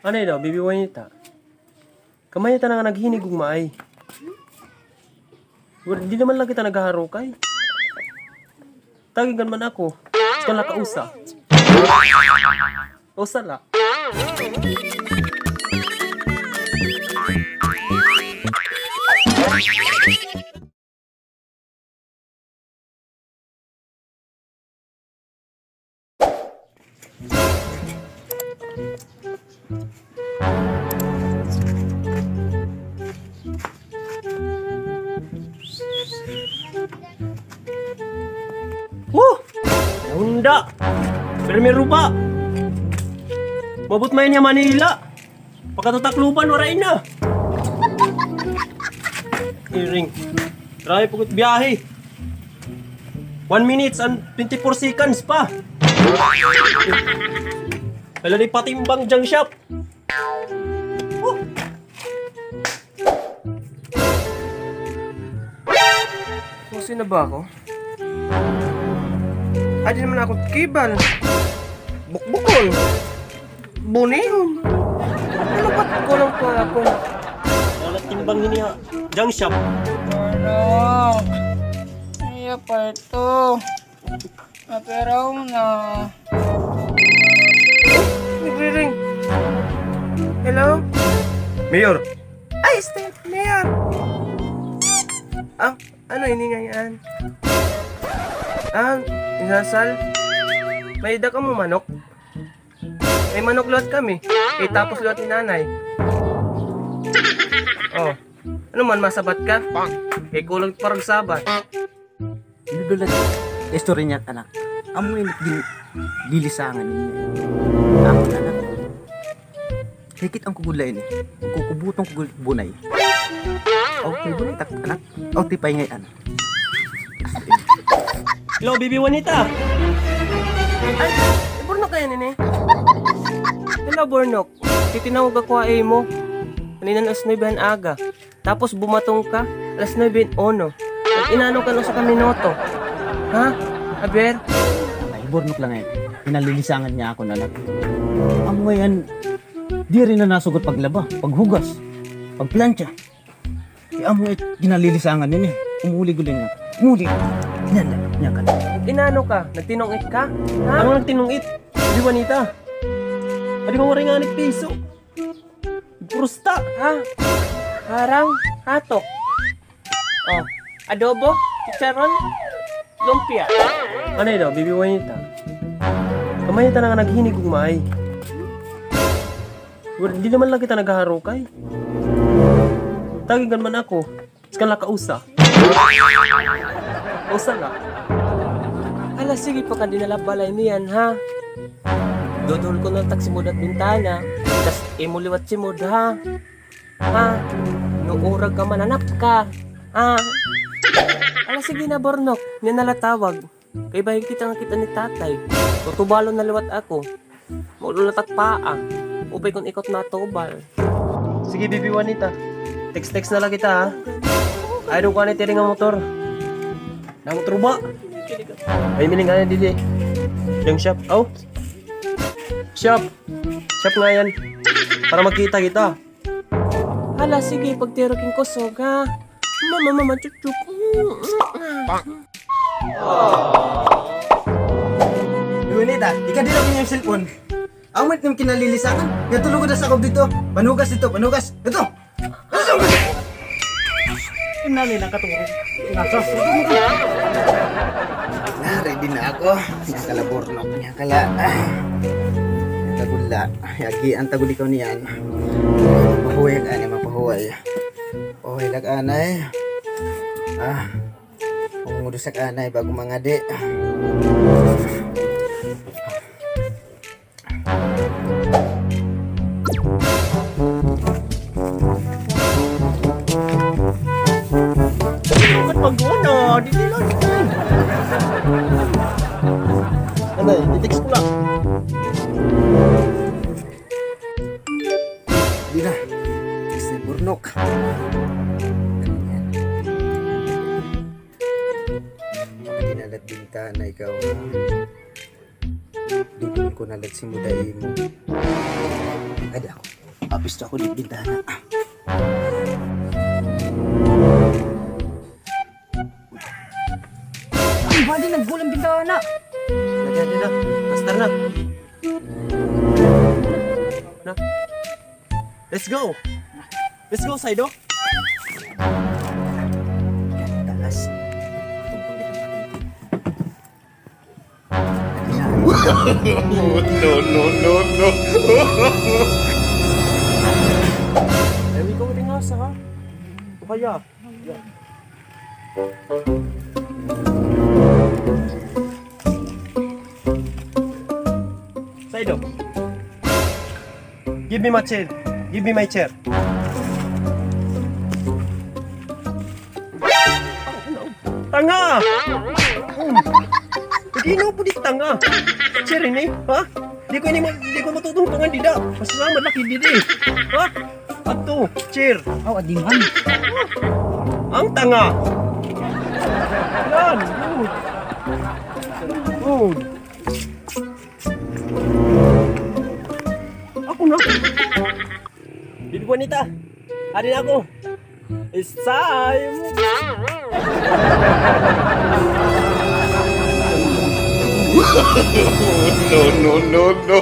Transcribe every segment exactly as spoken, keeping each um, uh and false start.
Anay daw, Bibi Juanita. Kamay-an ta na nga naghinigugma ay. Wa-, di naman la kita naghaharukay. Tagigan man ako. Usa la ka usa. Usa la. Huh! Nahunda! Pirmi ruba! Maabot man ini ha Manila! Pagkadto Tacloban, waray na. Iring. Grabe pagod biyahe. One minutes and twenty-four seconds pa. Wala di patimbang junk shop. Oh. Kung sino ba ako? Adi naman ako kibal. Bukbukon. Bunihon. Ano ba't ko lang pa ako? Wala timbang ini ha junk shop. Wala. Iya pa ito. Naperaw na. Nagre-ring. Hello? Mayor. Ay, este, Mayor. Ah, ano ini ngayon? Ah, inasal? May-ada kamo manok? May manok liwat kami. Eh, tapos liwat ni nanay. Oh. Ano man, masabat ka? Eh, kulang parang sabat. Diri la istorya niyan, anak. Amo ini gin-, lilisangan niya. Ako, anak. Kikit-an ko gud la ini. Kukubuton ko gud bunay. Okay, bunay tak, anak. Okay, paingay, anak. Hello, Bibi Juanita. Ay, Bornok kaya nini? Hello, Bornok. Titinawag ako ha imo. Kanina alas nuebe han aga. Tapos bumaton ka, alas nuebe uno. Nag-inano ka na usa ka minuto. Ha? Aber? Ay, Bornok la ngay-an. Ginalilisangan niya ako, anak. Amo ngay-an, diri na nasugot paglaba, paghugas, pagplantsa. Kay amo ngay-an ginalilisangan niya. Umuli gud la niya. Umuli. Yan na, yan ka. Nag-inano ka? Nagtinong-it ka? Ha? Ano nagtinong-it? Di ba, Nita? Adi ba waray ngani piso? Prusta, ha? Harang, hatok. Oh, adobo, chicharon, lumpia. Anay daw, Bibi Juanita. Kamay-an ta na nga naghinigugma ay. Wa-, di naman la kita naghaharukay. Tagigan man ako. Usa la ka usa. Usa la. Hala, sige pa ka dinala balay niyan, ha? Dudol ko na tak simud at bintana. Tas imo liwat simud, ha? Ha? Nuurag ka, mananap ka. Ha? Hala, sige na, Bornok. Niyan na la tawag. Kay bahin kita nga kita ni tatay. Tutubalon na liwat ako. Maulo la tak paa. Upay kon ikaw it matubal. Sige, Bibi Juanita. Text-text na la kita, ha? Ay, doon ko ani tiri nga motor. Nang truba. Ay, miling ka na didi. Yung shop. Oh. Shop. Shop nga yan. Para magkita kita. Hala, sige, pagtiro king kusog, ha? Mama, mama, chup, chup. Lunita, ikadira ko niya yung cellphone. Amot niyong kinalilisangan. Nga tulog ko na sa ako dito. Panugas dito, panugas. Ito! Inali na katulog. Nasa. Na, ready na ako. Niya kala Bornok, niya kala. Tagula. Yagi, ang taguli ko niyan. Mapahuway ka ani, mapahuway. Pahuway lang anay. Ah. Kung mudusak anay, bago mangadi. Ba't pag-una? Di nila. Anay, i-text ko lang. Di na. Text ni Bornok. Baka di na lat bintana ikaw, ha? Dudol ko na lat simud ha imo. Kadi ako. Apis to ako di bintana. Ay, bali, naggulang bintana. Lagi na. Master na. Na. Let's go. Let's go, Saido. Taas. No, no, no, no. Ay, ikaw rin nga sa, ha? O kaya? Saido. Give me my chair. Give me my chair. Tanga! Hmm. Hindi na po di tanga. Chair ini, ha? Di ko ini ma-, di ko matutungtungan dida. Mas malaki didi. Ha? Ato, chair. Aw, adi man. Ang tanga. Yan, good. Good. Ako na. Bibi Bonita, adi na ako. It's time. No, no, no, no.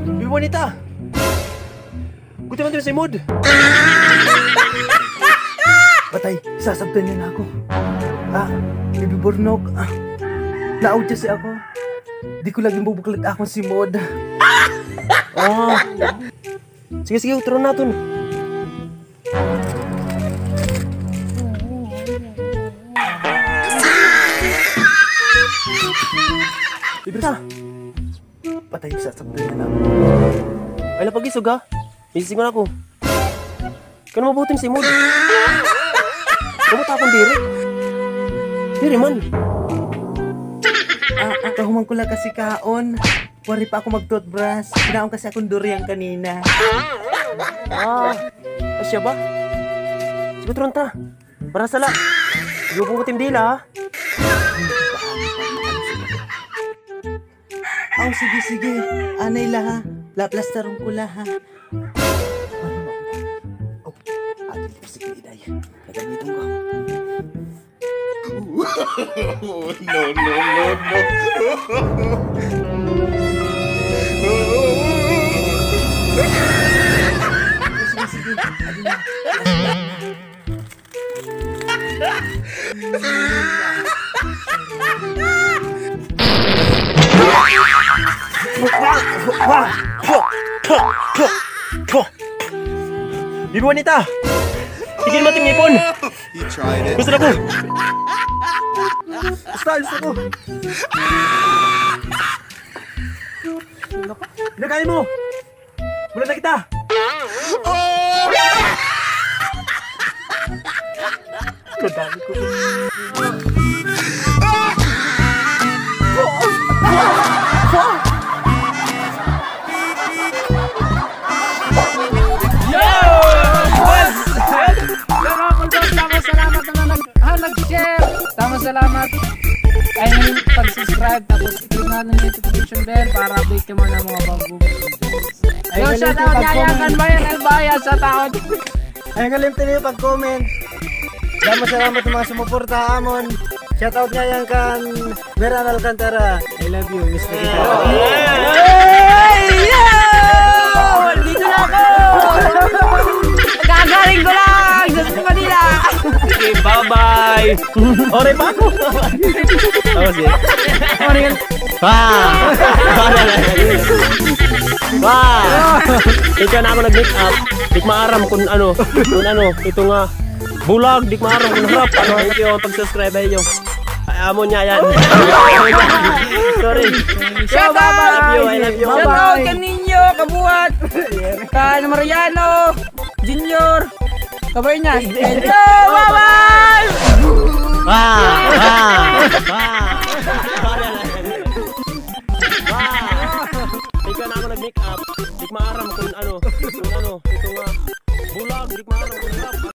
Bibi Bonita. Guti man ito si Mod. Patay, sasabtan niya na ako. Ah, Bibi Bornok. Ah, naudya si ako. Di ko lagi mabuklat akon si Mod. Ah. Sige, sige, turo naton. Ibra. Patay, sasabtan niya na ako. Ay, napag-isog, ha? Isisig man ako. Kano mabuting simod? Kamot akon diri. Diri man. Ah, ah, kahuman ko lang kasi kaon. Wari pa ako mag-toothbrush. Kinaon kasi akong durian kanina. Ah, asya ba? Sige, turon ta. Para sala. Yubong ko tim dila, ha? Aw, sige, sige. Anay la, ha. Laplastaron ko la, ha. Oh, atin ko si Iday. Gagamiton ko. No, no, no, no. Sige, sige. Adi na. Bibi Juanita! Tigil mo tim ngipon! Gusto na ko! Gusto, gusto ko! Nagay mo! Wala na kita! Kadami ko. Yo! Salamat, salamat naman nag-, ah, nag-share. Tama, salamat. Ay, pag-subscribe, tapos i-click na ang notification bell para update ka man ng mga bagong videos. Ay, yo, shout out nga yan, kan Bayan Albaya, shout out. Ay, kalimti niyo pag-comment. Salamat, salamat sa mga sumuporta ha amon. Shout out nga yan kan Meran Alcantara. I love you, miss na kita. Hey! Yo! Dito na ako! Gagaling ko lang! Sa Manila! Okay, bye-bye! Oray pa ako. Tapos eh. Oray yan. Ah! Ba! Ikaw na ako nag-make up. Di ko maaram kung ano, kung ano, ito nga. Bulag, di ko maaram kung harap. Ano, thank you, pag-subscribe ha iyo. Ay, amo niya yan. Sorry. Shout out! I love you, I love you. Shout out kaninyo, kabuhat. Kan Mariano. Junior! Kabay niya! Hello! Bye-bye! Wow! Wow! Wow! Wow! Ikaw na ako nag-make up. Di ko maaram kung ano,